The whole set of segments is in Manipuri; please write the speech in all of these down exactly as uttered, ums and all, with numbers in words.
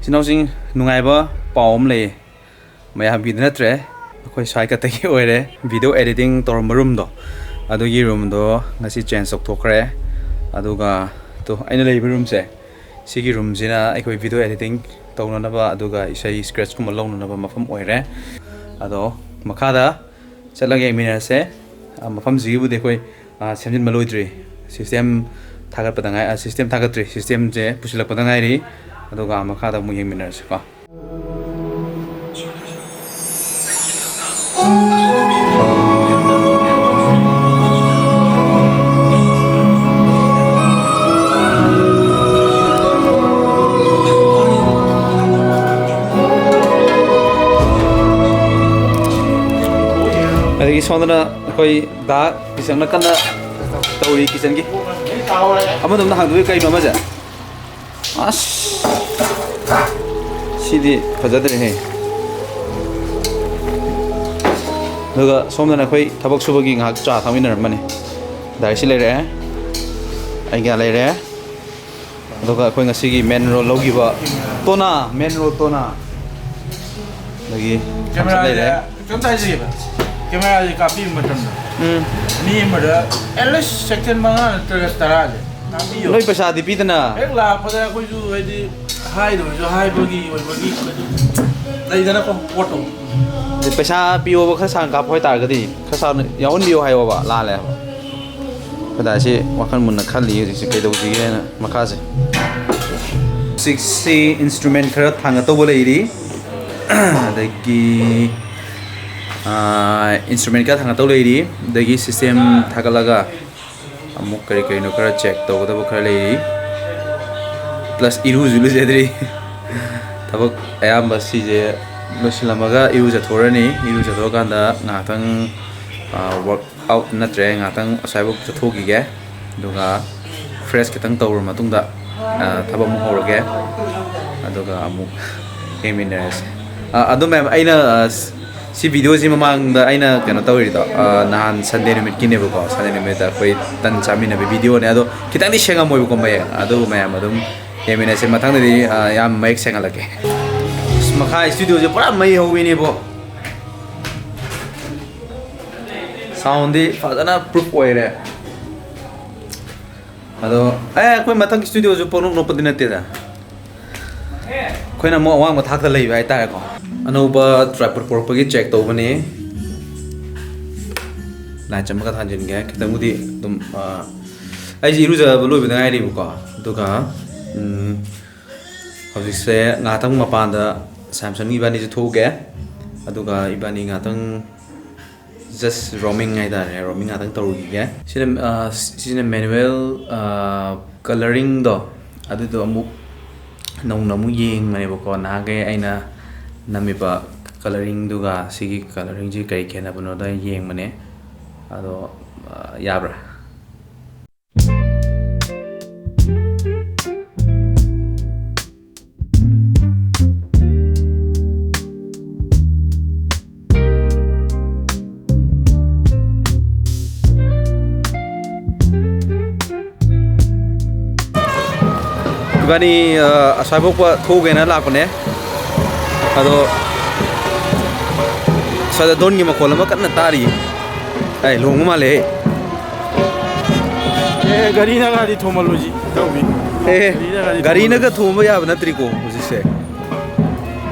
ꯏꯆꯤꯟ ꯏꯅꯥꯎꯁꯤꯡ, ꯅꯨꯡꯉꯥꯏꯕ ꯄꯥꯎ ꯑꯃ ꯂꯩꯌꯦ꯫ ꯃꯌꯥꯝꯒꯤꯗꯤ ꯅꯠꯇ꯭ꯔꯦ, ꯑꯩꯈꯣꯏ ꯁ꯭ꯋꯥꯏ ꯈꯛꯇꯒꯤ ꯑꯣꯏꯔꯦ꯫ Video editing ꯇꯧꯔꯝꯕ roomꯗꯣ, ꯑꯗꯨꯒꯤ roomꯗꯣ ꯉꯁꯤ change ꯇꯧꯊꯣꯛꯈ꯭ꯔꯦ꯫ ꯑꯗꯨꯒ ꯇꯣ, ꯑꯩꯅ ꯂꯩꯔꯤꯕ roomꯁꯦ, ꯁꯤꯒꯤ roomꯁꯤꯅ ꯑꯩꯈꯣꯏ video editing ꯇꯧꯅꯅꯕ ꯑꯗꯨꯒ ꯏꯁꯩ scratchꯀꯨꯝꯕ ꯂꯧꯅꯅꯕ ꯃꯐꯝ ꯑꯣꯏꯔꯦ꯫ ꯑꯗꯣ ꯃꯈꯥꯗ ꯆꯠꯂꯒ ꯌꯦꯡꯃꯤꯟꯅꯔꯁꯦ꯫ ꯑ, ꯃꯐꯝꯁꯤꯒꯤꯕꯨꯗꯤ ꯑꯩꯈꯣꯏ, ꯑ, ꯁꯦꯝꯖꯤꯟꯕ ꯂꯣꯏꯗ꯭ꯔꯤ꯫ System ꯊꯥꯒꯠꯄꯗ ꯉꯥꯏ-, ꯑ, system ꯊꯥꯒꯠꯇ꯭ꯔꯤ, systemꯁꯦ ꯄꯨꯁꯤꯜꯂꯛꯄꯗ ꯉꯥꯏꯔꯤ꯫ ꯑꯗꯨꯒ ꯃꯈꯥꯗ ꯑꯃꯨꯛ ꯌꯦꯡꯃꯤꯟꯅꯔꯁꯤꯀꯣ꯫ ꯑꯗꯒꯤ ꯁꯣꯝꯗꯅ ꯑꯩꯈꯣꯏ ꯗꯥ ꯀꯤꯁꯟꯅ ꯀꯟꯅ ꯇꯧꯔꯤ kitchenꯒꯤ꯫ ꯑꯃꯗꯣꯝꯗ ꯍꯥꯡꯗꯣꯛꯏ ꯀꯩꯅꯣ ꯑꯃꯁꯦ? ꯑꯁ, ꯁꯤꯗꯤ ꯐꯖꯗ꯭ꯔꯦꯍꯦ꯫ ꯑꯗꯨꯒ ꯁꯣꯝꯗꯅ ꯑꯩꯈꯣꯏ ꯊꯕꯛ ꯁꯨꯕꯒꯤ ꯉꯥꯏꯍꯥꯛ ꯆꯥ ꯊꯛꯃꯤꯟꯅꯔꯝꯕꯅꯤ꯫ ꯗꯥꯏꯁꯤ ꯂꯩꯔꯦ, ꯑꯩꯒ ꯂꯩꯔꯦ, ꯑꯗꯨꯒ ꯑꯩꯈꯣꯏ ꯉꯁꯤꯒꯤ main role ꯂꯧꯈꯤꯕ ꯇꯣꯅꯥ, main role ꯇꯣꯅꯥ, ꯑꯗꯒꯤ ꯀꯦꯃꯦꯔꯥꯁꯦ ꯂꯩꯔꯦ꯫ ꯀꯩꯝꯇ ꯍꯥꯏꯖꯒꯦꯕ, ꯀꯦꯃꯦꯔꯥꯁꯦ ꯀꯥꯞꯄꯤꯕ ꯃꯇꯝꯗ ꯎꯝ꯫ ꯃꯤ ꯑꯃꯗ at least second ꯃꯉꯥ ꯅꯠꯇ꯭ꯔꯒ ꯇꯔꯥꯁꯦ ꯀꯥꯞꯄꯤꯌꯣ꯫ ꯅꯣꯏ ꯄꯩꯁꯥꯗꯤ ꯄꯤꯗꯅ꯫ ꯍꯦꯛ ꯂꯥꯛꯄꯗ ꯑꯩꯈꯣꯏꯁꯨ ꯍꯥꯏꯗꯤ ꯍꯥꯏꯗꯕꯁꯨ ꯍꯥꯏꯕꯒꯤ ꯑꯣꯏꯕꯒꯤ ꯂꯩꯗꯅꯀꯣ ꯄꯣꯠꯇꯣ꯫ ꯑꯗꯩ ꯄꯩꯁꯥ ꯄꯤꯌꯣꯕ, ꯈꯔ ꯁꯥꯡꯅ ꯀꯥꯞꯄ ꯍꯥꯏꯇꯥꯔꯒꯗꯤ ꯈꯔ ꯁꯥꯡꯅ ꯌꯥꯎꯍꯟꯕꯤꯌꯣ ꯍꯥꯏꯌꯣꯕ, ꯂꯥꯜꯂꯦ ꯍꯥꯏꯕ꯫ ꯑꯩꯈꯣꯏ ꯗꯥꯁꯤ ꯋꯥꯈꯜ ꯃꯨꯟꯅ ꯈꯜꯂꯤ ꯍꯧꯖꯤꯛꯁꯦ ꯀꯩꯗꯧꯁꯤꯒꯦꯅ ꯃꯈꯥꯁꯦ꯫ Sixꯁꯤ instrument ꯈꯔ ꯊꯥꯡꯒꯠꯇꯧꯕ ꯂꯩꯔꯤ꯫ ꯑꯗꯒꯤ, ꯑꯥ, instrument ꯈꯔ ꯊꯥꯡꯒꯠꯇꯧ ꯂꯩꯔꯤ꯫ ꯑꯗꯒꯤ system ꯊꯥꯒꯠꯂꯒ ꯑꯃꯨꯛ ꯀꯔꯤ ꯀꯔꯤꯅꯣ ꯈꯔ check ꯇꯧꯒꯗꯕ ꯈꯔ ꯂꯩꯔꯤ꯫ Plus ꯏꯔꯨꯁꯨ ꯂꯨꯖꯗ꯭ꯔꯤ꯫ ꯊꯕꯛ ꯑꯌꯥꯝꯕ ꯁꯤꯁꯦ ꯂꯣꯏꯁꯤꯜꯂꯝꯃꯒ ꯏꯔꯨꯖꯊꯣꯛꯑꯅꯤ꯫ ꯏꯔꯨꯖꯊꯣꯛꯑꯀꯥꯟꯗ ꯉꯥꯏꯍꯥꯛꯇꯪ, ꯑꯥ, work out ꯅꯠꯇ꯭ꯔꯦ, ꯉꯥꯛꯇꯪ ꯑꯁ꯭ꯋꯥꯏꯐꯥꯎ ꯆꯠꯊꯣꯛꯈꯤꯒꯦ꯫ ꯑꯗꯨꯒ fresh ꯈꯤꯇꯪ ꯇꯧꯔ ꯃꯇꯨꯡꯗ ꯑ, ꯊꯕꯛ ꯑꯃꯨꯛ ꯍꯧꯔꯒꯦ, ꯑꯗꯨꯒ ꯑꯃꯨꯛ ꯌꯦꯡꯃꯤꯟꯅꯔꯁꯦ꯫ ꯑ, ꯑꯗꯣ ꯃꯌꯥꯝ, ꯑꯩꯅ, ꯑ, ꯁꯤ ꯚꯤꯗꯤꯑꯣꯁꯤ ꯃꯃꯥꯡꯗ ꯑꯩꯅ ꯀꯩꯅꯣ ꯇꯧꯔꯤꯗꯣ, ꯑ, ꯅꯍꯥꯟ ꯁꯟꯗꯦ ꯅꯨꯃꯤꯠꯀꯤꯅꯦꯕꯀꯣ, ꯁꯟꯗꯦ ꯅꯨꯃꯤꯠꯇ ꯑꯩꯈꯣꯏ ꯇꯟ ꯆꯥꯃꯤꯟꯅꯕ ꯚꯤꯗꯤꯑꯣꯅꯦ꯫ ꯑꯗꯣ ꯈꯤꯇꯪꯗꯤ ꯁꯦꯡꯉꯝꯃꯣꯏꯕꯀꯣ ꯃꯌꯦꯛ, ꯑꯗꯨ ꯃꯌꯥꯝ ꯑꯗꯨꯝ ꯌꯦꯡꯃꯤꯟꯅꯁꯦ꯫ ꯃꯊꯪꯗꯗꯤ, ꯑ, ꯌꯥꯝ ꯃꯌꯦꯛ ꯁꯦꯡꯍꯜꯂꯛꯀꯦ꯫ ꯑꯁ, ꯃꯈꯥ ꯏꯁꯇꯨꯗꯤꯑꯣꯁꯦ ꯄꯨꯔꯥ ꯃꯩ ꯍꯧꯕꯤꯅꯦꯕꯣ꯫ ꯁꯥꯎꯟꯗꯤ ꯐꯖꯅ ꯄ꯭ꯔꯨꯐ ꯑꯣꯏꯔꯦ꯫ ꯑꯗꯣ, ꯑꯦ, ꯑꯩꯈꯣꯏ ꯃꯊꯪꯒꯤ ꯏꯁꯇꯨꯗꯤꯑꯣꯁꯨ ꯄꯪꯅꯣꯛ ꯅꯣꯛꯄꯗꯤ ꯅꯠꯇꯦꯗ꯫ ꯑꯩꯈꯣꯏꯅ ꯑꯃꯨꯛ ꯑꯋꯥꯡꯕ ꯊꯥꯛꯇ ꯂꯩꯕ ꯍꯥꯏꯇꯥꯔꯦꯀꯣ꯫ ꯑꯅꯧꯕ tripod ꯄꯨꯔꯛꯄꯒꯤ check ꯇꯧꯕꯅꯤ꯫ Light ꯑꯃꯒ ꯊꯥꯟꯖꯤꯟꯒꯦ꯫ ꯈꯤꯇꯪꯕꯨꯗꯤ ꯑꯗꯨꯝ, ꯑ, ꯑꯩꯁꯦ ꯏꯔꯨꯖꯕ ꯂꯣꯏꯕꯗ ꯉꯥꯏꯔꯤꯕꯀꯣ꯫ ꯑꯗꯨꯒ, ꯎꯝ, ꯍꯧꯖꯤꯛꯁꯦ ꯉꯥꯏꯍꯥꯛꯇꯪ ꯃꯄꯥꯟꯗ ꯁꯦꯝꯁꯟ ꯏꯕꯥꯅꯤꯁꯨ ꯊꯣꯛꯎꯒꯦ꯫ ꯑꯗꯨꯒ ꯏꯕꯥꯅꯤ ꯉꯥꯏꯍꯥꯛꯇꯪ just roaming ꯍꯥꯏꯇꯥꯔꯦ, roaming ꯉꯥꯛꯇꯪ ꯇꯧꯔꯨꯈꯤꯒꯦ꯫ ꯁꯤꯅ, ꯑ, ꯁꯤꯅ manual, ꯑ, coloringꯗꯣ, ꯑꯗꯨꯗꯣ ꯑꯃꯨꯛ ꯅꯧꯅ ꯑꯃꯨꯛ ꯌꯦꯡꯕꯅꯦꯕꯀꯣ꯫ ꯅꯍꯥꯟꯈꯩ ꯑꯩꯅ ꯅꯝꯃꯤꯕ coloringꯗꯨꯒ ꯁꯤꯒꯤ coloringꯁꯤ ꯀꯔꯤ ꯈꯦꯠꯅꯕꯅꯣꯗ ꯌꯦꯡꯕꯅꯦ꯫ ꯑꯗꯣ, ꯑ, ꯌꯥꯕ꯭ꯔꯥ? ꯏꯕꯥꯅꯤ, ꯑ, ꯑꯁ꯭ꯋꯥꯏꯐꯥꯎꯕ ꯊꯣꯛꯎꯒꯦꯅ ꯂꯥꯛꯄꯅꯦ꯫ ꯑꯗꯣ ꯁ꯭ꯋꯥꯏꯗ ꯗꯣꯟꯒꯤ ꯃꯈꯣꯜ ꯑꯃ ꯀꯟꯅ ꯇꯥꯔꯤ꯫ ꯑꯩ ꯂꯨꯍꯣꯡꯕ ꯃꯥꯜꯂꯦ꯫ ꯑꯦ, ꯒꯥꯔꯤꯅꯒꯗꯤ ꯊꯣꯝꯍꯜꯂꯣꯏꯁꯤ, ꯏꯇꯥꯎꯕꯤ꯫ ꯑꯦ, ꯒꯥꯔꯤꯅꯒꯗꯤ ꯒꯥꯔꯤꯅꯒ ꯊꯣꯝꯍꯜꯂꯣꯏꯁꯤ꯫ ꯊꯣꯝꯕ ꯌꯥꯕ ꯅꯠꯇ꯭ꯔꯤꯀꯣ ꯍꯧꯖꯤꯛꯁꯦ꯫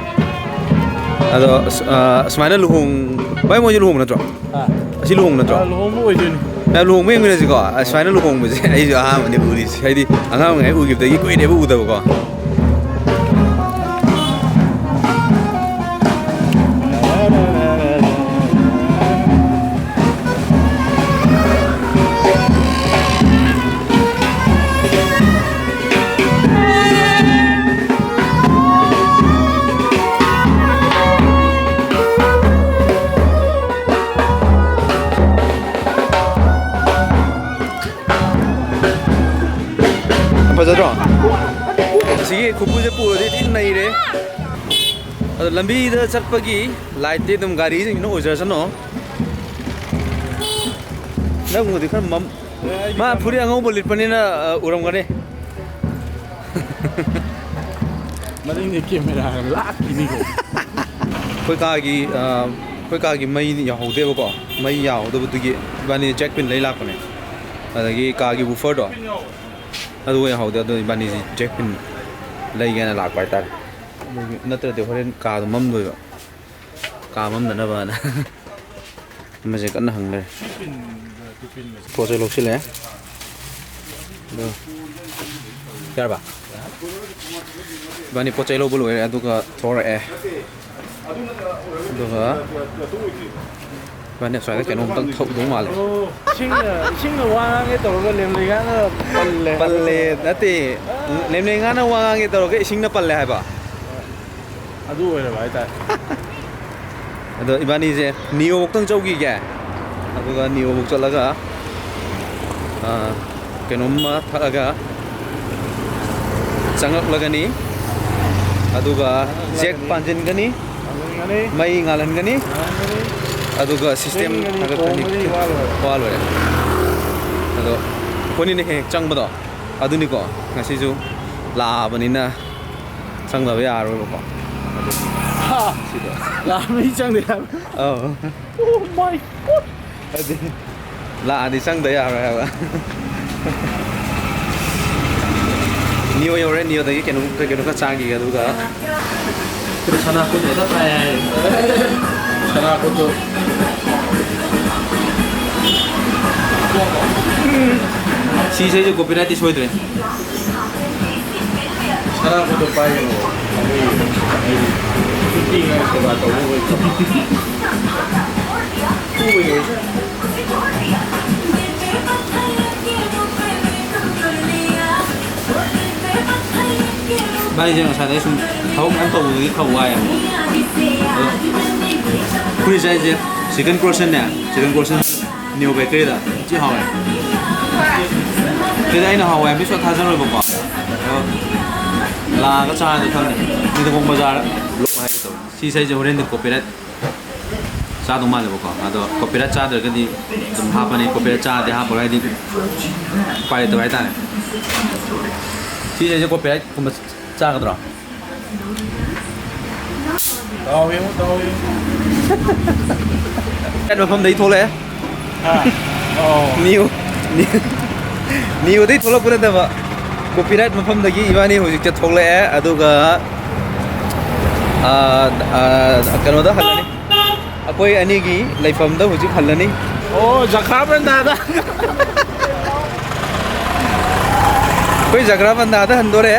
ꯑꯗꯣ ꯑꯁ-, ꯑ, ꯑꯁꯨꯃꯥꯏꯅ ꯂꯨꯍꯣꯡ-, ꯚꯥꯏ, ꯃꯣꯏꯁꯦ ꯂꯨꯍꯣꯡꯕ ꯅꯠꯇ꯭ꯔꯣ? ꯑꯥ꯫ ꯑꯁꯤ ꯂꯨꯍꯣꯡꯕ ꯅꯠꯇ꯭ꯔꯣ? ꯑꯥ, ꯂꯨꯍꯣꯡꯕ ꯑꯣꯏꯗꯣꯏꯅꯤ꯫ ꯃꯌꯥꯝ ꯂꯨꯍꯣꯡꯕ ꯌꯦꯡꯃꯤꯟꯅꯁꯤꯀꯣ꯫ ꯑꯁꯨꯃꯥꯏꯅ ꯂꯨꯍꯣꯡꯕꯁꯦ ꯑꯩꯁꯨ ꯑꯍꯥꯟꯕꯅꯦ ꯎꯔꯤꯁꯦ꯫ ꯍꯥꯏꯗꯤ ꯑꯉꯥꯡ ꯑꯣꯏꯔꯤꯉꯩ ꯎꯈꯤꯕꯗꯒꯤ ꯀꯨꯏꯔꯦꯕ ꯎꯗꯕꯀꯣ꯫ ꯐꯖꯗ꯭ꯔꯣ? ꯑꯁꯤꯒꯤ ꯈꯨꯕꯨꯁꯦ ꯄꯨꯔꯗꯤ ꯊꯤ ꯅꯩꯔꯦ꯫ ꯑꯗꯣ ꯂꯝꯕꯤꯗ ꯆꯠꯄꯒꯤ ꯂꯥꯏꯠꯇꯤ ꯑꯗꯨꯝ ꯒꯥꯔꯤꯁꯤꯡꯁꯤꯅ ꯑꯣꯏꯖꯔꯁꯅꯣ꯫ ꯅꯪꯕꯨꯗꯤ ꯈꯔ ꯃꯝ-, ꯃꯥ ꯐꯨꯔꯤꯠ ꯑꯉꯧꯕ ꯂꯤꯠꯄꯅꯤꯅ, ꯑ, ꯎꯔꯝꯒꯅꯤ꯫ ꯃꯅꯤꯡꯗꯤ ꯀꯦꯃꯦꯔꯥ ꯂꯥꯛꯈꯤꯅꯤꯀꯣ꯫ ꯑꯩꯈꯣꯏ ꯀꯥꯒꯤ, ꯑ, ꯑꯩꯈꯣꯏ ꯀꯥꯒꯤ ꯃꯩ ꯌꯥꯍꯧꯗꯦꯕꯀꯣ꯫ ꯃꯩ ꯌꯥꯍꯧꯗꯕꯗꯨꯒꯤ ꯏꯕꯥꯅꯤ ꯖꯦꯛ ꯄꯤꯟ ꯂꯩ ꯂꯥꯛꯄꯅꯦ꯫ ꯑꯗꯒꯤ ꯀꯥꯒꯤ ꯋꯨꯐꯔꯗꯣ ꯑꯗꯨ ꯌꯥꯍꯧꯗꯦ꯫ ꯑꯗꯣ ꯏꯕꯥꯅꯤꯁꯤ ꯖꯦꯛ ꯄꯤꯟ ꯂꯩꯒꯦꯅ ꯂꯥꯛꯄ ꯍꯥꯏꯇꯥꯔꯦ꯫ ꯑꯗꯨꯒꯤ ꯅꯠꯇ꯭ꯔꯗꯤ ꯍꯣꯔꯦꯟ ꯀꯥꯗꯣ ꯃꯝꯗꯣꯏꯕ꯫ ꯀꯥ ꯃꯝꯗꯅꯕꯅ꯫ ꯑꯃꯁꯦ ꯀꯟꯅ ꯍꯪ ꯂꯩꯔꯦ꯫ ꯄꯣꯠ ꯆꯩ ꯂꯧꯁꯤꯜꯂꯦ꯫ ꯑꯗꯣ ꯌꯥꯔꯕ? ꯏꯕꯥꯅꯤ ꯄꯣꯠ ꯆꯩ ꯂꯧꯕ ꯂꯣꯏꯔꯦ, ꯑꯗꯨꯒ ꯊꯣꯔꯛꯑꯦ꯫ ꯑꯗꯨꯒ ꯏꯕꯥꯅꯤ ꯑꯁ꯭ꯋꯥꯏꯗ ꯀꯩꯅꯣꯝꯇꯪ ꯊꯛꯎꯗꯧ ꯃꯥꯜꯂꯦ꯫ ꯏꯁꯤꯡꯅ, ꯏꯁꯤꯡꯅ ꯋꯥ ꯉꯥꯡꯒꯦ ꯇꯧꯔꯒ ꯂꯦꯝꯂꯩꯒꯥꯅ ꯄꯜꯂꯦ ꯍꯥꯏꯕ꯫ ꯄꯜꯂꯦ ꯅꯠꯇꯦ, ꯂꯦꯝꯂꯩ ꯉꯥꯅ ꯋꯥ ꯉꯥꯡꯒꯦ ꯇꯧꯔꯒ ꯏꯁꯤꯡꯅ ꯄꯜꯂꯦ ꯍꯥꯏꯕ꯫ ꯑꯗꯨ ꯑꯣꯏꯔꯕ ꯍꯥꯏꯇꯥꯔꯦ꯫ ꯑꯗꯣ ꯏꯕꯥꯅꯤꯁꯦ ꯅꯤꯌꯣ ꯋꯣꯛꯇꯪ ꯆꯧꯈꯤꯒꯦ, ꯑꯗꯨꯒ ꯅꯤꯌꯣ ꯋꯣꯛ ꯆꯠꯂꯒ, ꯑ, ꯀꯩꯅꯣꯝꯃ ꯊꯛꯑꯒ ꯆꯪꯉꯛꯂꯒꯅꯤ꯫ ꯑꯗꯨꯒ ꯖꯦꯛ ꯄꯥꯟꯁꯤꯟꯒꯅꯤ, ꯄꯥꯟꯁꯤꯟꯒꯅꯤ, ꯃꯩ ꯉꯥꯜꯍꯟꯒꯅꯤ, ꯉꯥꯜꯍꯟꯒꯅꯤ, ꯑꯗꯨꯒ ꯁꯤꯁꯇꯦꯝ ꯊꯦꯡꯒꯅꯤ, ꯊꯥꯒꯠꯀꯅꯤ꯫ ꯈꯣꯡꯒꯅꯤ, ꯋꯥ ꯂꯣꯏꯔꯦ꯫ ꯋꯥ ꯂꯣꯏꯔꯦ꯫ ꯑꯗꯣ ꯑꯩꯈꯣꯏꯅꯤꯅ ꯍꯦꯛ ꯍꯦꯛ ꯆꯪꯕꯗꯣ ꯑꯗꯨꯅꯤꯀꯣ꯫ ꯉꯁꯤꯁꯨ ꯂꯥꯛꯑꯕꯅꯤꯅ ꯆꯪꯗꯕ ꯌꯥꯔꯔꯣꯏꯕꯀꯣ꯫ ꯍꯥ! ꯁꯤꯗ꯫ ꯂꯥꯛꯑꯕꯅꯤ ꯆꯪꯗ ꯌꯥꯔꯣꯏ꯫ ꯑꯧ꯫ Oh my God! ꯍꯥꯏꯗꯤ ꯂꯥꯛꯑꯗꯤ ꯆꯪꯗ ꯌꯥꯔꯣꯏ ꯍꯥꯏꯕ꯫ ꯅꯤꯌꯣ ꯌꯧꯔꯦ, ꯅꯤꯌꯣꯗꯒꯤ ꯀꯩꯅꯣ, ꯀꯩ ꯀꯩꯅꯣ ꯈꯔ ꯆꯥꯈꯤꯒꯦ, ꯑꯗꯨꯒ ꯁꯅꯥ ꯈꯨꯠꯇꯣ ꯍꯦꯛꯇ ꯄꯥꯏ ꯍꯥꯏ꯫ ꯁꯅꯥ ꯈꯨꯠꯇꯣ꯫ ꯁꯤ ꯏꯁꯩꯁꯦ copyrightꯇꯤ ꯁꯣꯏꯗ꯭ꯔꯦ꯫ ꯁꯅꯥ ꯈꯨꯠꯇꯣ ꯄꯥꯏꯒꯅꯣ꯫ ꯑꯩ, ꯑꯩ ꯅꯨꯄꯤ ꯑꯉꯥꯡ ꯁꯦꯕꯥ ꯇꯧꯕ ꯑꯣꯏ꯫ ꯐꯨꯕ ꯑꯣꯏ꯫ ꯚꯥꯏꯁꯦ ꯉꯁꯥꯏꯗꯩ ꯁꯨꯝ ꯊꯕꯛ ꯃꯌꯥꯝ ꯇꯧꯕꯗꯨꯒꯤ ꯈꯔ ꯋꯥꯏꯌꯦꯕ꯫ ꯑꯗꯣ ꯐꯨꯔꯤꯠ ꯆꯥꯏꯁꯦ chicken croissantꯅꯦ, chicken croissant New Bakeryꯗ ꯊꯤ ꯍꯥꯎꯋꯦ꯫ ꯁꯤꯗ ꯑꯩꯅ ꯍꯥꯎꯋꯦ ꯍꯥꯏꯕꯗꯤ ꯁꯨꯡꯊꯥ ꯊꯥꯖꯔꯣꯏꯕꯀꯣ꯫ ꯂꯥꯛꯑꯒ ꯆꯥꯔꯗꯤ ꯈꯪꯗꯦ꯫ ꯅꯤꯡꯊꯧꯈꯣꯡ ꯕꯖꯥꯔ ꯂꯣꯛ ꯍꯥꯏꯒꯦ ꯇꯧꯋꯦ꯫ ꯁꯤ ꯏꯁꯩꯁꯦ ꯍꯣꯔꯦꯟꯗꯤ copyright ꯆꯥꯗꯧ ꯃꯥꯜꯂꯦꯕꯀꯣ꯫ ꯑꯗꯣ copyright ꯆꯥꯗ꯭ꯔꯒꯗꯤ ꯑꯗꯨꯝ ꯍꯥꯞꯄꯅꯤ, copyright ꯆꯥꯔꯗꯤ ꯍꯥꯞꯄꯔꯣꯏ, ꯍꯥꯏꯗꯤ ꯎꯄꯥꯏ ꯂꯩꯇꯕ ꯍꯥꯏꯇꯥꯔꯦ꯫ ꯁꯤ ꯏꯁꯩꯁꯦ copyrightꯀꯨꯝꯕ ꯆꯥꯒꯗ꯭ꯔꯣ? ꯇꯥꯎ ꯌꯦꯡꯉꯨ, ꯇꯥꯎ ꯌꯦꯡꯉꯨ꯫ ꯃꯐꯝꯗꯩ ꯊꯣꯛꯂꯛꯑꯦ꯫ ꯑꯥ꯫ ꯑꯣ꯫ ꯅꯤꯌꯨ, ꯅꯤꯌꯨ, ꯅꯤꯌꯨꯗꯩ ꯊꯣꯛꯂꯛꯄ ꯅꯠꯇꯕ, copyright ꯃꯐꯝꯗꯒꯤ ꯏꯕꯥꯅꯤ ꯍꯧꯖꯤꯛꯇ ꯊꯣꯛꯂꯛꯑꯦ, ꯑꯗꯨꯒ, ꯑꯥ, ꯑꯥ, ꯀꯩꯅꯣꯗ ꯍꯜꯂꯅꯤ꯫ ꯑꯩꯈꯣꯏ ꯑꯅꯤꯒꯤ ꯂꯩꯐꯝꯗ ꯍꯧꯖꯤꯛ ꯍꯜꯂꯅꯤ꯫ ꯑꯣ, ꯖꯈ꯭ꯔꯥ ꯕꯟꯗꯥꯗ꯫ ꯑꯩꯈꯣꯏ ꯖꯈ꯭ꯔꯥ ꯕꯟꯗꯥꯗ ꯍꯟꯗꯣꯔꯦ꯫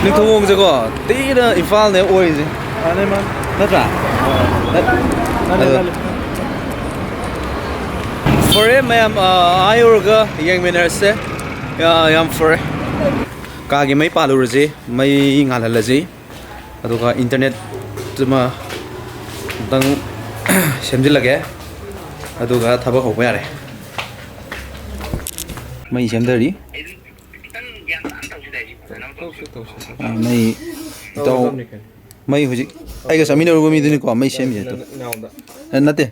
ꯅꯤꯡꯊꯧꯈꯣꯡꯁꯦꯀꯣ, ꯊꯤꯅ ꯏꯝꯐꯥꯜꯅꯦ ꯑꯣꯏꯔꯤꯁꯦ꯫ ꯃꯥꯅꯦ, ꯃꯥꯅꯦ꯫ ꯅꯠꯇ꯭ꯔꯥ? ꯃꯥꯅꯦ, ꯑꯗꯣ ꯃꯥꯅꯦ꯫ ꯐꯔꯦ ꯃꯌꯥꯝ, ꯑꯥ, ꯑꯥ ꯌꯧꯔꯒ ꯌꯦꯡꯃꯤꯟꯅꯔꯁꯦ꯫ ꯌꯥ-, ꯌꯥꯝ ꯐꯔꯦ꯫ ꯀꯥꯒꯤ ꯃꯩ ꯄꯥꯜꯂꯨꯔꯁꯤ, ꯃꯩ ꯉꯥꯜꯍꯜꯂꯁꯤ꯫ ꯑꯗꯨꯒ internetꯇꯨꯃ ꯑꯝꯇꯪ ꯁꯦꯝꯖꯤꯜꯂꯒꯦ꯫ ꯑꯗꯨꯒ ꯊꯕꯛ ꯍꯧꯕ ꯌꯥꯔꯦ꯫ ꯃꯩ ꯁꯦꯝꯗꯔꯤ꯫ ꯇꯧꯁꯤ, ꯇꯧꯁꯤ, ꯇꯧꯁꯤ꯫ ꯑ, ꯃꯩ ꯏꯇꯥꯎ, ꯇꯧꯒꯗꯕꯅꯤ ꯀꯩꯅꯣ꯫ ꯃꯩ ꯍꯧꯖꯤꯛ ꯑꯩꯒ ꯆꯠꯃꯤꯟꯅꯔꯨꯕ ꯃꯤꯗꯨꯅꯤꯀꯣ ꯃꯩ ꯁꯦꯝꯃꯤꯁꯦ ꯑꯗꯣ꯫ ꯅꯪ, ꯅꯅꯥꯎꯗ꯫ ꯑꯦ, ꯅꯠꯇꯦ,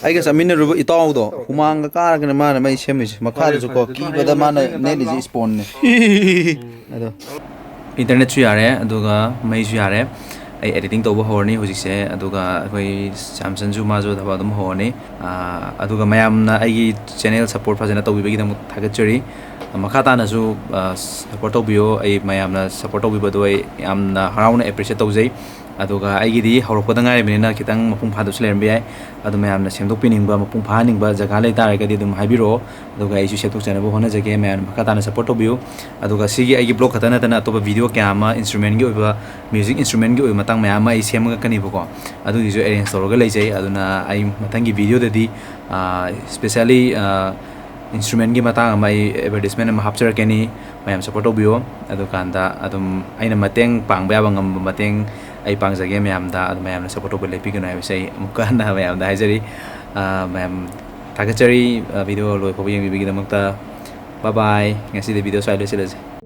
ꯑꯩꯒ ꯆꯠꯃꯤꯟꯅꯔꯨꯕ ꯏꯇꯥꯎꯗꯣ ꯍꯨꯃꯥꯡꯒ ꯀꯥꯔꯒꯅ ꯃꯥꯅ ꯃꯩ ꯁꯦꯝꯃꯤꯁꯦ꯫ ꯃꯈꯥꯗꯁꯨꯀꯣ ꯐꯔꯦ, ꯐꯔꯦ꯫ ꯀꯤꯕꯗ ꯃꯥꯅ ꯅꯦꯠꯂꯤꯁꯦ ꯏꯁꯄꯣꯟꯅꯦ꯫ ꯑꯗꯣ internetꯁꯨ ꯌꯥꯔꯦ, ꯑꯗꯨꯒ ꯃꯩꯁꯨ ꯌꯥꯔꯦ꯫ ꯑꯩ editing ꯇꯧꯕ ꯍꯧꯔꯅꯤ ꯍꯧꯖꯤꯛꯁꯦ, ꯑꯗꯨꯒ ꯑꯩꯈꯣꯏ ꯁ꯭ꯌꯥꯝꯆꯟꯁꯨ ꯃꯥꯁꯨ ꯊꯕꯛ ꯑꯗꯨꯝ ꯍꯧꯔꯅꯤ꯫ ꯑꯥ, ꯑꯗꯨꯒ ꯃꯌꯥꯝꯅ ꯑꯩꯒꯤ channel support ꯐꯖꯅ ꯇꯧꯕꯤꯕꯒꯤꯗꯃꯛ ꯊꯥꯒꯠꯆꯔꯤ꯫ ꯃꯈꯥ ꯇꯥꯅꯁꯨ, ꯑꯥ, support ꯇꯧꯕꯤꯌꯣ꯫ ꯑꯩ ꯃꯌꯥꯝꯅ support ꯇꯧꯕꯤꯕꯗꯣ ꯑꯩ ꯌꯥꯝꯅ ꯍꯔꯥꯎꯅ appreciate ꯇꯧꯖꯩ꯫ ꯑꯗꯨꯒ ꯑꯩꯒꯤꯗꯤ ꯍꯧꯔꯛꯄꯗ ꯉꯥꯏꯔꯤꯕꯅꯤꯅ ꯈꯤꯇꯪ ꯃꯄꯨꯡ ꯐꯥꯗꯕꯁꯨ ꯂꯩꯔꯝꯕ ꯌꯥꯏ꯫ ꯑꯗꯨ ꯃꯌꯥꯝꯅ ꯁꯦꯝꯗꯣꯛꯄꯤꯅꯤꯡꯕ, ꯃꯄꯨꯡ ꯐꯥꯍꯟꯅꯤꯡꯕ ꯖꯒꯥ ꯂꯩ ꯇꯥꯔꯒꯗꯤ ꯑꯗꯨꯝ ꯍꯥꯏꯕꯤꯔꯛꯑꯣ꯫ ꯑꯗꯨꯒ ꯑꯩꯁꯨ ꯁꯦꯝꯗꯣꯛꯆꯅꯕ ꯍꯣꯠꯅꯖꯒꯦ꯫ ꯃꯌꯥꯝꯅ ꯃꯈꯥ ꯇꯥꯅ support ꯇꯧꯕꯤꯌꯨ꯫ ꯑꯗꯨꯒ ꯁꯤꯒꯤ ꯑꯩꯒꯤ vlog ꯈꯛꯇ ꯅꯠꯇꯅ ꯑꯇꯣꯞꯄ video ꯀꯌꯥ ꯑꯃ instrumentꯀꯤ ꯑꯣꯏꯕ, music instrumentꯀꯤ ꯑꯣꯏꯕ ꯃꯇꯥꯡ ꯃꯌꯥꯝ ꯑꯃ ꯑꯩ ꯁꯦꯝꯃꯛꯀꯅꯤꯕꯀꯣ꯫ ꯑꯗꯨꯒꯤꯁꯨ arrange ꯇꯧꯔꯒ ꯂꯩꯖꯩ꯫ ꯑꯗꯨꯅ ꯑꯩ ꯃꯊꯪꯒꯤ videoꯗꯗꯤ, ꯑꯥ, specially, ꯑꯥ, instrumentꯀꯤ ꯃꯇꯥꯡ ꯑꯃ ꯑꯩ advertisement ꯑꯃ ꯍꯥꯞꯆꯔꯛꯀꯅꯤ꯫ ꯃꯌꯥꯝ support ꯇꯧꯕꯤꯌꯣ꯫ ꯑꯗꯨꯀꯥꯟꯗ ꯑꯗꯨꯝ ꯑꯩꯅ ꯃꯇꯦꯡ ꯄꯥꯡꯕ ꯌꯥꯕ ꯉꯝꯕ ꯃꯇꯦꯡ ꯑꯩ ꯄꯥꯡꯖꯒꯦ ꯃꯌꯥꯝꯗ꯫ ꯑꯗꯨ ꯃꯌꯥꯝꯅ support ꯇꯧꯕ ꯂꯦꯞꯄꯤꯒꯅꯨ ꯍꯥꯏꯕꯁꯦ ꯑꯩ ꯑꯃꯨꯛꯀ ꯍꯟꯅ ꯃꯌꯥꯝꯗ ꯍꯥꯏꯖꯔꯤ꯫ ꯑꯥ, ꯃꯌꯥꯝ ꯊꯥꯒꯠꯆꯔꯤ, ꯑꯥ, video ꯂꯣꯏꯐꯥꯎꯕ ꯌꯦꯡꯕꯤꯕꯒꯤꯗꯃꯛꯇ꯫ Bye bye꯫ ꯉꯁꯤꯗꯤ video ꯁ꯭ꯋꯥꯏ ꯂꯣꯏꯁꯤꯜꯂꯁꯤ꯫